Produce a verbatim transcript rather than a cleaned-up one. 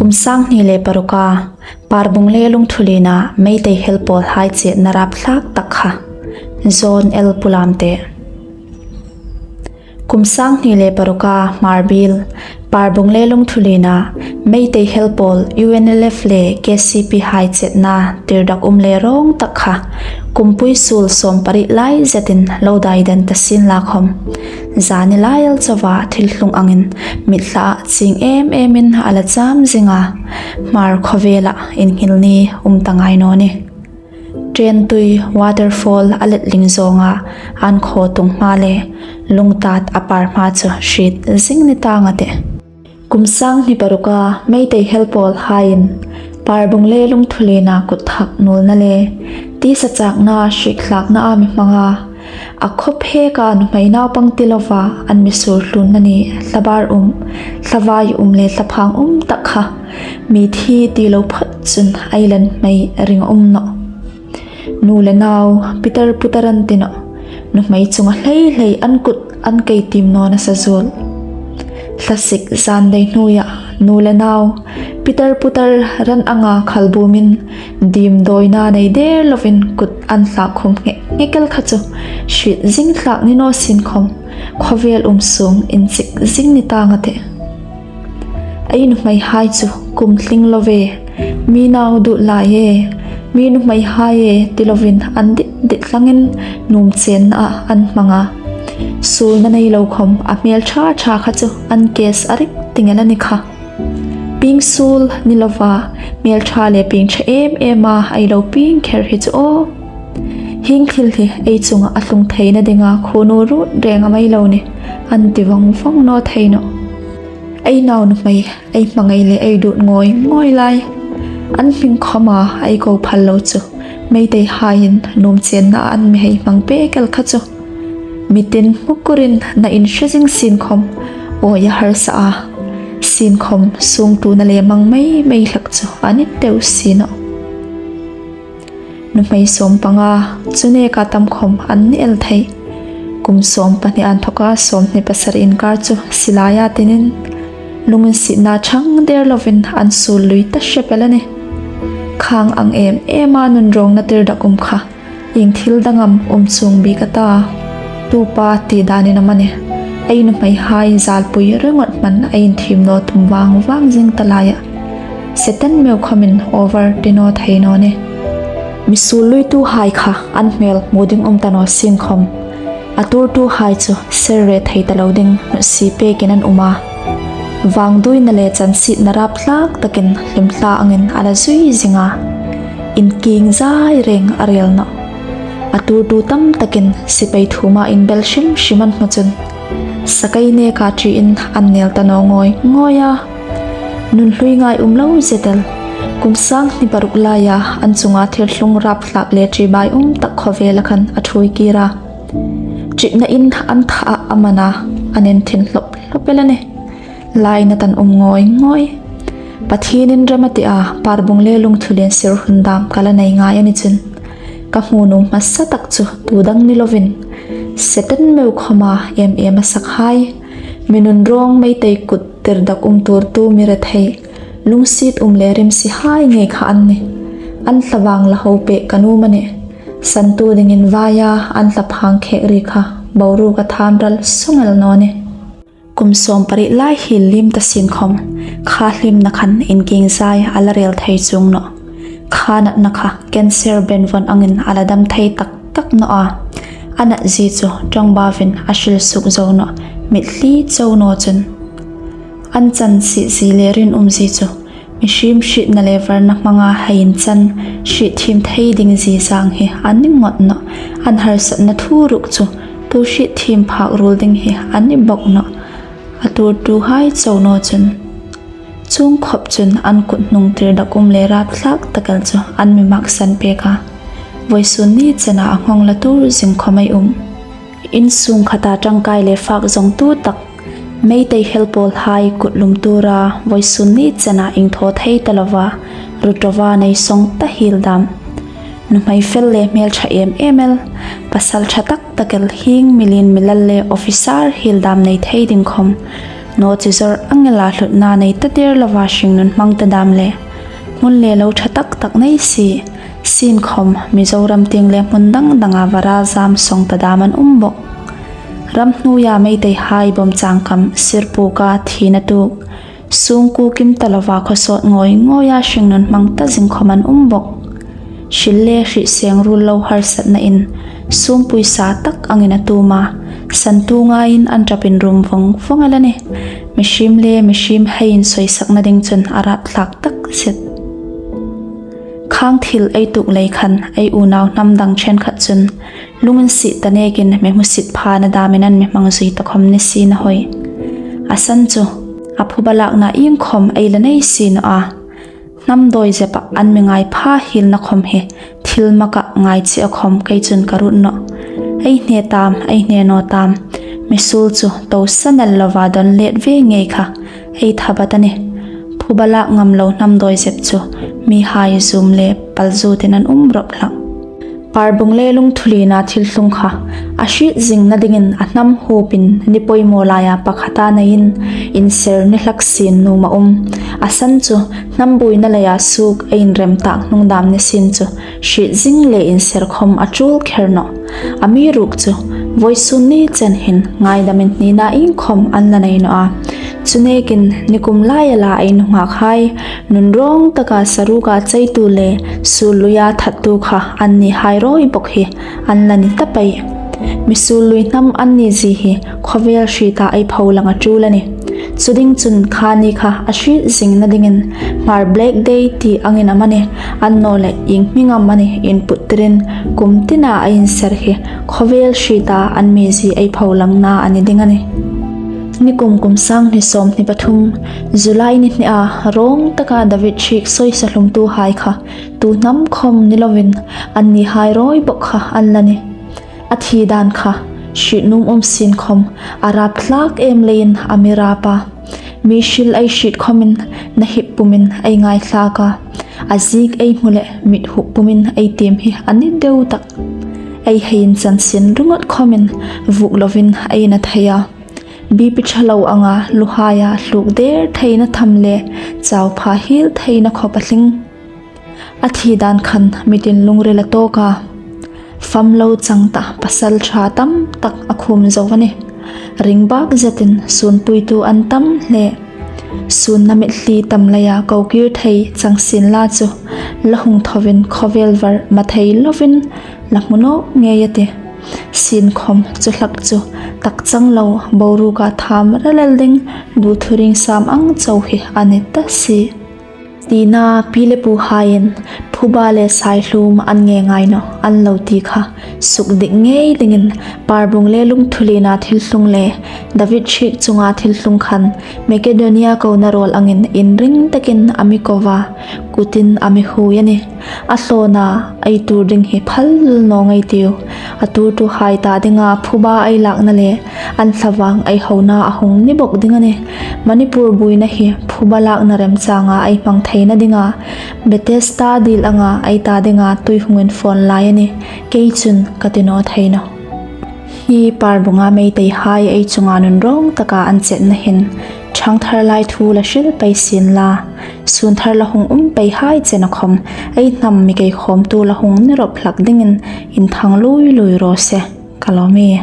Kum sang hni le paruka, Parbung le Lungthulien-a Meitei helpawlhai chetna rapthlak tak kha. John L Pulamte. Kum sang hni le paruka Hmarbiel, Parbung le Lungthulien-a Meitei helpawl U N L F le K C P hai chetna tirdakum le rawng tak kha, kumpui suol sawmpariet lai zetin lo dai den ta sienla khom, zani lai el chauva thil tlung angin mitthla ching em emin a la cham zing a, Hmar khawvela inngil ni um ta ngai naw nih. Train tui, waterfall a letling zawnga an khaw tung hma le lungtat a par hma chu hriet zing ni tang a tih. Kum sang hni paruka Meitei helpawlhaiin Parbung le Lungthulien-a kut thak nuolna le tisa chakna hriek thlakna a mi hmanga, a khawpheka nuhmei naupang ti lova an mi sur tlunna ni, thlabar um, thlavai um le thlaphang um tak kha, mithi ti lo phawt chun ei lan hmei ring um nawh. Nu le nau, pitar putar an ti nawh. Nuhmei chunga hlei hlei an kut an kei tim naw nasa zuol. Thlasik zan dai hnuoia, nu le nau, pitar putar ran anga khalbumin, dim dawina nei der lovin kut an thlak khum ngek ngek el kha chu, hriet zing thlak ni naw sien khom, khawvel um sung inchik zing ni tang a tih. Ei nuhmeihai chu kum tling lo ve, mi nau duh lai e, mi nuhmeihai e ti lovin an dit dit tlangin nuom chenna an hmang a. Suolna nei lo khom a hmel ṭha ṭha kha chu an case a rik ting el a ni kha. Pieng suol ni lova, hmel ṭha le pieng ṭha em ema ei lo pieng kher hi chu aw. Hieng thil hi ei chunga a tlung theina dinga khuonu ruot reng a mei lo ni, an ti vong vong naw thei nawh. Ei nau nuhmei, ei hmangai le ei dut ngawi ngawi lai, an hming khoma ei ko phal lo chu, Meiteihaiin nuom chenna an mi hei hmang pek el kha chu. Mi tin hmukurin na inhre zing sien khom, awi a harsa a, sien khom sungtuona le mang mei mei hlak chu a ni teu si nawh. Nuhmei sawmpanga chu neka tam khom an ni el thei. Kum sawmpahni inthoka sawmhni pasari inkar chu silaia tinin, lunginsietna chang der lovin an suol lui ta hrep el a nih. Khang ang em ema nunrawngna tirdakum kha, ieng thil dang am um chuong bik a ta, tupa ti danin am a nih, ei nuhmeihai zalpui ringawt hman a inthiem naw tum vang vang zing ta laia, Setan meu khomin over ti naw thei naw nih. Mi suol luituhai kha an hmel hmu ding um ta naw sien khom, a tuortuhai chu ser rethei ta lo ding hnutsie pekin an um a. Vangduoina le chansietna rapthlak takin hlimthla angin a la zui zing a. Inkieng zai reng a rel nawh. A tuortu tam takin sipai thuma inbel hrim hrim an hmu chun, sakai neka ṭiin an nel ta naw ngawi ngawi a. Nun hlui ngai um lo zet el. Kum sang hni paruk laia an chunga thil tlung rapthlak le ṭibai um tak khawvela khan a ṭhuoi kir a. Ṭitna in an thaah a man a, an inthin hlawp hlawp el a nih. Lainat an um ngawi ngawi. Pathienin rem a ti a, Parbung le Lungthulien sir hun dam ka la nei ngai a ni chun, ka hmu nuom hmasa tak chu tu dang ni lovin, Setan meu khoma em em a sakhai, mi nunrawng Meitei kut tirdakum tuortu mi rethei, lungsiet um le rimsihai ngei kha an nih. An thlavang la ho pek ka nuom a nih. Santu dingin vaia an thlaphang khek ri kha, boruok a tham ral sung el naw nih. Kum sawmpariet lai hiel liem ta sien khom, kha hlimna khan inkieng zai a la rel thei chuong nawh. Kha natna kha cancer benvon angin a la dam thei tak tak nawh a. A nat zie chu ṭawngbauin a hril suok zo nawh, mitthli chau naw chun. An chansiet zie le rinum zie chu mihriem hrietna le varna hmanga hei inchan, hrietthiem thei ding zie zang hi a ni ngawt nawh. An harsatna thu ruok chu tu hrietthiem phak ruol ding hi a ni bawk nawh. A tuortuhai chau naw chun. Chuong khop chun an kut hnung tirdakum le rapthlak tak el chu an mi maksan pek a. Vawisun ni chena a nghawng la tuor zing khom ei um. Insung khata ṭangkai le fak zawngtu tak, Meitei helpawlhai kut lum tuora vawisun ni chena inthaw thei ta lova, ru tova nei sawng ta hiel dam. Nuhmei fel le hmel ṭha em em el, pasal ṭha tak tak el hieng mi lien mi lal le officer hiel dam nei thei ding khom, Naw chi zawr ang ela hlutna nei ta der lova hringnun hmang ta dam le hmun le lo ṭha tak tak nei si. Sienkhawm Mizoram tieng le hmun dang danga vara zam sawng ta dam an um bawk. Ram hnuoia Meiteihai bawm changkam sirpuka thina tuok, sungkuo kim ta lova khawsawt ngawi ngawia hringnun hmang ta zing khawm an um bawk. Hril le hriet seng ruol lo harsatnain sum puisa tak angin a tuom a, santu ngaiin an ṭapin rum vawng vawng el a nih. Mihriem le mihriem hei insawisakna ding chun a rapthlak tak zet. Khang thil ei tuok lei khan ei unau hnam dang ṭhenkhat chun lunginsiet ta nekin mi hmusit phana damin an mi hmang zui ta khawm ni si naw hoi. A san chu, a phuba lakna iengkhawm ei la nei si naw a. Hnam dawi zepa an mi ngai pha hielna khawm hi thil maka ngai chie khawm kei chun ka ruot nawh. Ei hne tam, ei hne naw tam, mi suol chu tosa mel lova dawn let ve ngei kha ei thabat a nih. Phuba lak ngam lo hnam dawi zep chu mihai zum le pal zuotin an um rawp hlak. Parbung le Lungthulina thilthlung kha a hriet zingna dingin a hnam huopin ni poimaw laia pakhata neiin inser ni hlak sien nuom a um. A san chu hnam buoina leia suok ei inrem tak hnung dam ni sien chu hriet zing le inser khawm a ṭul kher nawh. Amiruokchu vawisun ni chen hin ngaidamin hnina iengkhawm an la nei naw a. Chu nekin nikum lai ela ei nunghak hai, nunrawng taka saruka cheitu le suol luia thattu kha annihai rawi bawk hi an la ni ta pei. Mi suol lui hnam an ni zie hi khawvel hrieta ei pho lang a ṭul a nih. Chu ding chun kha ni kha a hriet zingna dingin Hmar Black Day ti angin amanih, annawleh ieng hming am amanih input tirin kum tina a inser hi khawvel hrieta an mi zie ei pho langna a ni ding a nih. Nikum kum sang hni sawmhni pathum, July ni hnia rawng taka David Hriek sawisa hlumtuhai kha tu hnam khawm ni lovin annihai rawi bawk kha an la nih. A thi dan kha hriet nuom um sien khawm a rapthlak em leiin a mi rap a. Mi hril ei hriet khawmin na hip pumin ei ngaithlak a. A ziek ei hmu leh mit hup pumin ei tiem hi a ni deu tak. Ei hei inchan sien ringawt khawmin vuk lovin ei na thei a. B P ṭha lo anga luhaia hluk der theina tham le chau pha hiel theina khawp a tling. A thi dan khan mitin lungril a tawk a. Fam lo chang ta pasal ṭha tam tak a khum zo a nih. Ring bak zetin sun puitu an tam hle. Sunna mitthli tam leia ko kir thei chang sien la chu la hung thovin khawvel var ma thei lovin la hmu nawk ngei a tih. Sienkhawm chu hlak chu tak chang lo boruka tham relel ding duthuringsam ang chau hi a ni ta si. Tina pi le puhaiin phuba le saihlum an nge ngai naw an lo ti kha sukdik ngei dingin Parbung le Lungthulina thilthlung le David Hriek chunga thilthlung khan Macedonia kona rawl angin inring takin a mi ko va, kutin a mi hui a nih. A hlawna ei tuor ding hi phal naw ngei tiu. A tuortuhai ta dinga phuba ei lakna le an thlavang ei hona a hung ni bawk ding a nih. Manipur buoina hi phuba lakna remchanga ei hmang theina dinga Bethesda dil anga ei ta dinga tui hung infawn lai a nih. Kei chun ka ti naw thei nawh. Hi Parbunga Meiteihai ei chunga nunrawng taka an chetna hin ṭhangthar lai thu la hril pei sien la, sun thar la hung um peihai chena khawm ei hnam mi keikhawmtu la hung ni rawp hlak dingin inthang lui lui raw se. Ka lawm ie.